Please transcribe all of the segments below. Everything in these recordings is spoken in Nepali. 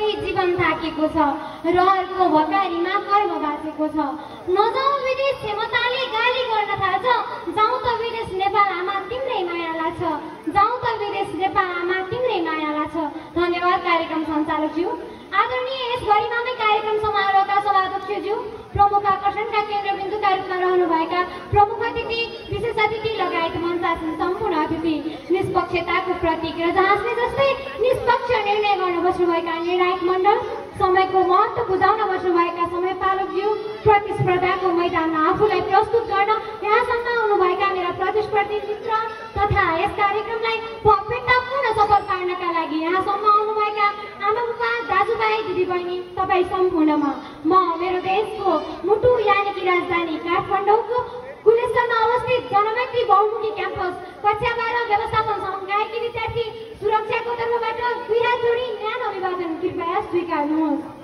सबै जीवन थाकेको छ, रहरको भकारीमा कर्म बाँचेको छ। नजाऊ विदेश क्षमताले गाली गर्न थाल्छ, जाउँ त विदेश नेपाल आमा तिम्रै माया लाग्छ, जाउँ त विदेश नेपाल आमा तिम्रै माया लाग्छ। धन्यवाद कार्यक्रम सञ्चालकज्यू। आदरणीय यस गरिमामय कार्यक्रम समारोहका सभाध्यक्षज्यू, प्रमुख आकर्षणका केन्द्रबिन्दुका रूपमा रहनुभएका प्रमुख अतिथि, विशेष अतिथि लगायत मञ्चासीन सम्पूर्ण अतिथि, निष्पक्षताको प्रतीक र जहाजले जस्तै निष्पक्ष निर्णय गर्न बस्नुभएका निर्णायक मण्डल, समयको महत्त्व बुझाउन बस्नुभएका समय पालकज्यू, प्रतिस्पर्धाको मैदानमा आफूलाई प्रस्तुत गर्न यहाँसम्म आउनुभएका मेरा प्रतिस्पर्धी मित्र तथा यस कार्यक्रमलाई भव्यतापूर्ण सफल पार्नका लागि यहाँसम्म आउनुभएका आमा बुबा, दाजुभाइ, दिदीबहिनी, तपाईँ सम्पूर्णमा म मेरो देशको मुटु यानि कि राजधानी काठमाडौँको गुलेश्वरमा अवस्थित जनमैत्री बहुमुखी क्याम्पस कक्षा 12 व्यवस्थापन संकायकी विद्यार्थी सुरक्षाको तर्फबाट दुई हात जोडी न्यानो अभिवादन कृपया स्वीकार्नुहोस्।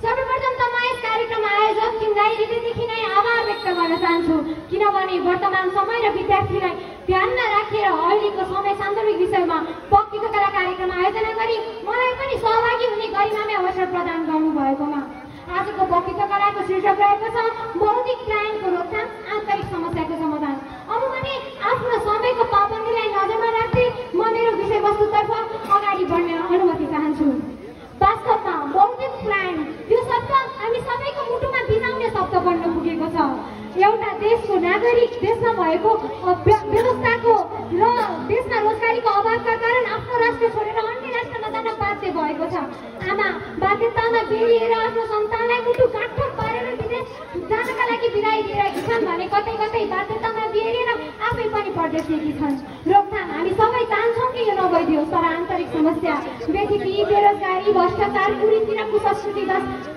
सर्वप्रथम त म यस कार्यक्रम आयोजक तिमीलाई हृदयदेखि नै आभार व्यक्त गर्न चाहन्छु, किनभने वर्तमान समय र विद्यार्थीलाई ध्यानमा राखेर अहिलेको समय सान्दर्भिक विषयमा वक्तृत्व कला कार्यक्रम आयोजना गरी मलाई पनि सहभागी हुने गरिमामय अवसर प्रदान गर्नुभएकोमा। आजको वक्तृत्व कलाको शीर्षक रहेको छ बौद्धिक पलायनको रोकथाम, आन्तरिक समस्याको समाधान। अब भने आफ्नो समयको पाबन्दीलाई नजरमा राख्दै म मेरो विषयवस्तुतर्फ अगाडि बढ्न अनुमति चाहन्छु। वास्तवमा बौद्धिक पलायन यो शब्द हामी सबैको मुटुमा बिजाउने शब्द बन्न पुगेको छ। एउटा देशको नागरिक देशमा भएको व्यवस्थाको र देशमा रोजगारीको अभावका कारण आफ्नो राष्ट्र छोडेर अन्य राष्ट्रमा जान बाध्य भएको छ। आमा बाध्यतामा बेरिएर आफ्नो सन्तानलाई मुटु काठोट पारेर विदेश जानका लागि बिदाई दिइरहेकी छन् भने कतै कतै बाध्यतामा बेरिएर आफै पनि परदेशिएकी छन्। रोकथाम हामी सबै चाहन्छौँ कि यो नभइदियोस्, तर आन्तरिक समस्या बेथिकी, बेरोजगारी, भ्रष्टाचार, कुरीति र कुसंस्कृति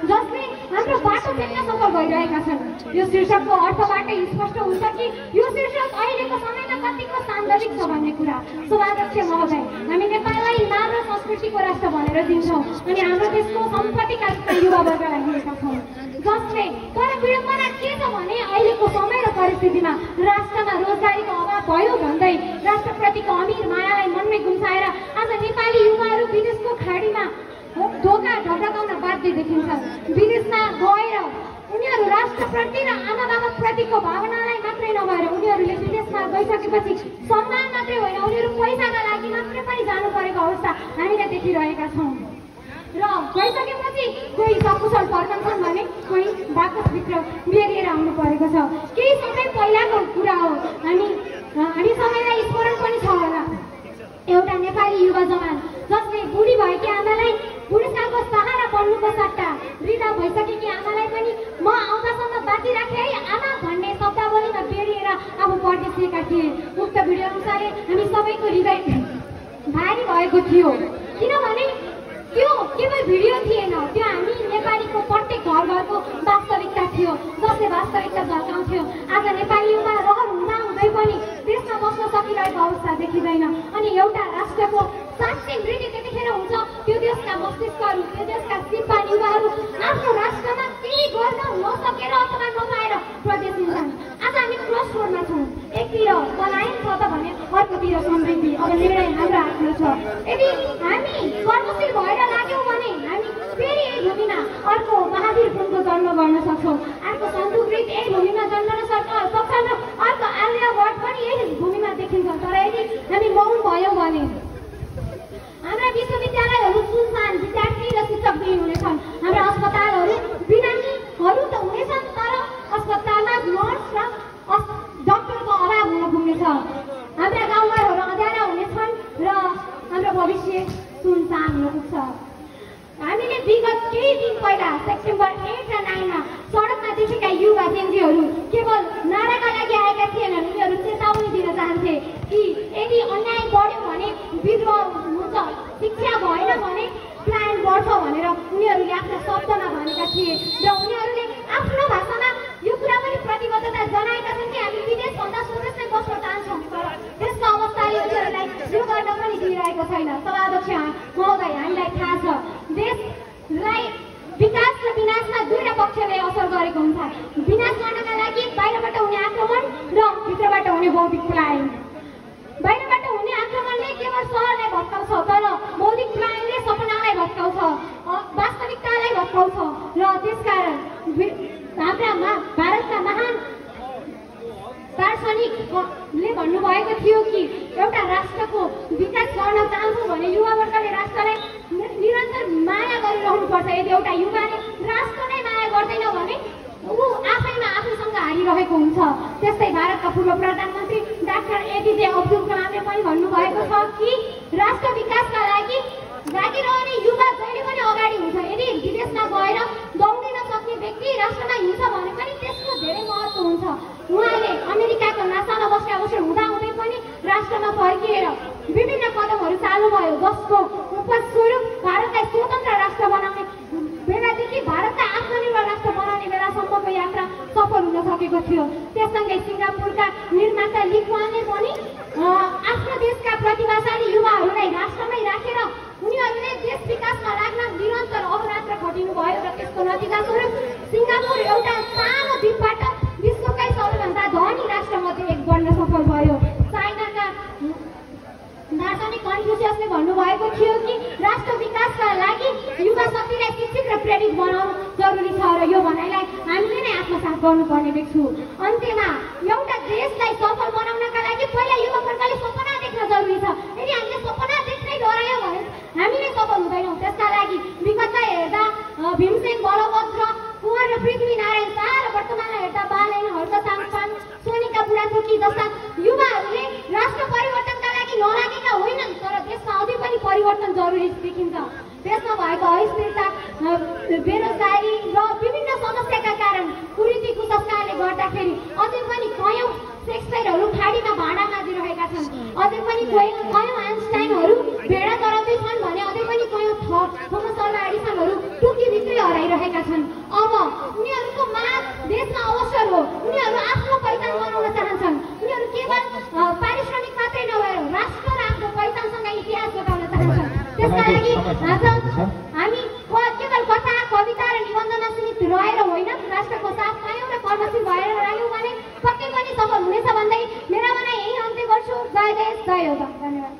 जसले हाम्रो बाटो फेर्न सफल भइरहेका छन्। यो शीर्षकको अर्थबाटै स्पष्ट हुन्छ कि यो शीर्षक अहिलेको समयमा कतिको सान्दर्भिक छ भन्ने कुरा। सभाध्यक्ष महोदय, हामी नेपाललाई नाम र संस्कृतिको राष्ट्र भनेर दिन्छौँ अनि हाम्रो देशको सम्पत्तिका रूपमा युवावर्गलाई लिएका छौँ, जसले तर विडम्बना के छ भने अहिलेको समय र परिस्थितिमा राष्ट्रमा रोजगारीको अभाव भयो भन्दै राष्ट्रप्रतिको अमिर मायालाई मनमै गुम्साएर आज नेपाली युवाहरू विदेशको खाडीमा धोका ढकाउन बाध्य देखिन्छ। विदेशमा गएर उनीहरू राष्ट्रप्रति र आमा बाबाप्रतिको भावनालाई मात्रै नभएर उनीहरूले विदेशमा गइसकेपछि सम्मान मात्रै होइन, उनीहरू पैसाका लागि मात्रै पनि जानु परेको अवस्था हामीले देखिरहेका छौँ। र गइसकेपछि कोही सकुशल फर्कन्छन् भने कोही बाकसभित्र बेरिएर आउनु परेको छ। केही समय पहिलाको कुरा हो, हामी सबैलाई स्मरण पनि छ होला। एउटा नेपाली युवा जवान जसले बुढी भएकी आमालाई बुढेसकालको सहारा बन्नुको सट्टा वृद्ध भइसकेकी आमालाई पनि म आउँदासम्म बाँची राखेँ है आमा भन्ने शब्दावलीमा बेरिएर आफू परदेशिएका थिए। उक्त भिडियो अनुसारले हामी सबैको हृदय भारी भएको थियो, किनभने त्यो केवल भिडियो थिएन, त्यो हामी नेपालीको प्रत्येक घर घरको वास्तविकता थियो, जसले वास्तविकता झल्काउँथ्यो। आज नेपाली युवा रहर हुँदा हुँदै पनि देशमा बस्न सकिरहेको अवस्था देखिँदैन अनि एउटा राष्ट्रको साँच्चै वृद्धि त्यतिखेर हुन्छ त्यो देशका मस्तिष्कहरू, त्यो देशका सिपाही युवाहरू आफ्नो राष्ट्रमा केही गर्न नसकेर अथवा नपाएर प्रदेशिन्छन्। आज हामी क्रस रोडमा छौँ, एकतिर पलायन छ त भने अर्कोतिर समृद्धि। अब निर्णय हाम्रो हातमा छ। यदि हामी कर्मशील भएर लाग्यौँ भने हामी फेरि यही भूमिमा अर्को महावीर पुनको जन्म गर्न सक्छौँ, अर्को सन्तुकृत यही भूमिमा जन्मन सक्छौँ र अर्को आर्यभट्ट पनि यही भूमिमा देखिन्छ। तर यदि हामी मौन भयौँ भने हाम्रा विश्वविद्यालयहरू सुनसान, विद्यार्थी र शिक्षकविहीन हुनेछन्। हाम्रा अस्पतालहरू बिरामीहरू त हुनेछन्, तर अस्पतालमा नर्स र डाक्टरको अभाव हुन पुग्नेछ। हाम्रा गाउँघरहरू अँध्यारा हुनेछन् र हाम्रो भविष्य सुनसान हुन पुग्छ। हामीले विगत केही दिन पहिला सेप्टेम्बर 8 र 9 मा सडकमा देखेका युवा जेन्जीहरू केवल नाराका लागि आएका थिएनन्, उनीहरू चेतावनी दिन चाहन्थे कि यदि अन्याय बढ्यो भने विद्रोह हुन्छ, शिक्षा भएन भने पलायन बढ्छ भनेर उनीहरूले आफ्ना शब्दमा भनेका थिए र उनीहरूले आफ्नो भाषामा यो कुरा पनि प्रतिबद्धता जनाएका छन् कि हामी विदेशभन्दा स्वदेशमै बस्न चाहन्छौँ, तर त्यसको अवस्थाले उनीहरूलाई यो गर्न पनि दिइरहेको छैन। सभाध्यक्ष महोदय, हामीलाई थाहा छ देशलाई विकास र विनाशमा दुईटा पक्षले असर गरेको हुन्छ। विनाश गर्नका लागि बाहिरबाट हुने आक्रमण र भित्रबाट हुने बौद्धिक पलायन। बाहिरबाट हुने आक्रमणले केवल सहरलाई भत्काउँछ, तर बौद्धिक पलायनले सपनालाई भत्काउँछ। भन्नुभएको थियो कि एउटा राष्ट्रको विकास गर्न चाहन्छौँ भने युवावर्गले राष्ट्रलाई निरन्तर माया गरिरहनुपर्छ। यदि एउटा युवाले राष्ट्र नै माया गर्दैन भने ऊ आफैमा आफूसँग हारिरहेको हुन्छ। त्यस्तै भारतका पूर्व प्रधानमन्त्री डाक्टर एपीजे अब्दुल कलामले पनि भन्नुभएको छ कि राष्ट्र विकासका लागि लागिरहने युवा जहिले पनि अगाडि हुन्छ। यदि विदेशमा गएर दौडिन सक्ने व्यक्ति राष्ट्रमा हिँड्छ भने पनि त्यसको धेरै महत्त्व हुन्छ। उहाँले अमेरिकाको नासामा बस्ने अवसर हुँदाहुँदै पनि राष्ट्रमा फर्किएर विभिन्न कदमहरू चाल्नुभयो, जसको उपस्वरूप भारतलाई स्वतन्त्र राष्ट्र बनाउने बेलादेखि भारतलाई आत्मनिर्भर राष्ट्र बनाउने बेलासम्मको यात्रा सफल हुन सकेको थियो। त्यससँगै सिङ्गापुरका निर्माता ली कुवानले पनि आफ्नो देशका प्रतिभाशाली युवाहरूलाई राष्ट्रमै राखेर उनीहरूले देश विकासमा लाग्न निरन्तर अहोरात्र खटिनु भयो र त्यसको नतिजास्वरूप सिङ्गापुर एउटा सानो द्वीपबाट विश्वकै सबैभन्दा धनी राष्ट्रमध्ये एक बन्न सफल भयो। चाइनाका दार्शनिक कन्फ्युसियसले भन्नुभएको थियो कि राष्ट्र विकासका लागि युवा शक्तिलाई शिक्षित र प्रेरित बनाउनु जरुरी छ र यो भनाइलाई हामीले नै आत्मसात गर्नुपर्ने देख्छु। अन्त्यमा एउटा देशलाई सफल बनाउनका लागि पहिला युवावर्गले सपना देख्न जरुरी छ। यदि हामीले सपना देख्नै डरायौँ भने हामी नै सफल हुँदैनौँ। त्यसका लागि विगतलाई हेर्दा भीमसेन बलभद्र, कुँवर र पृथ्वीनारायण शाह र वर्तमानलाई हेर्दा बालेन, हर्क साङपान, सोनिका बुढाथोकी जस्ता युवाहरूले राष्ट्र परिवर्तनका लागि नलागेका होइनन्, तर देशमा अझै पनि परिवर्तन जरुरी देखिन्छ। देशमा भएको अस्थिरता, बेरोजगारी र विभिन्न समस्याका कारण कुरीति कुसंस्कारले गर्दाखेरि अझै पनि कयौँ शेक्सपियरहरू खाडीमा भाँडा माझिरहेका छन्। अझै पनि कयौँ आइन्स्टाइनहरू भेडा चराउँदै छन् भने अझै पनि कयौँ थोमस अल्वा एडिसनहरू टुकीभित्रै हराइरहेका छन्। अब उनीहरूको माग देशमा अवसर हो। उनीहरू आफ्नो पहिचान बनाउन चाहन्छन्। उनीहरू केवल पारिश्रमिक मात्रै नभएर राष्ट्र र आफ्नो पहिचानसँग इतिहास जोडाउन चाहन्छन्। त्यसका लागि आज हामी केवल कथा, कविता र निबन्धमा सीमित रहेर होइन, राष्ट्रको साथ पायौँ र कर्मशील भएर लाग्यौँ भने पक्कै पनि सफल हुनेछ भन्दै मेरा भनाइ यही अन्त्य गर्छु। जय देश, जय योगा। धन्यवाद।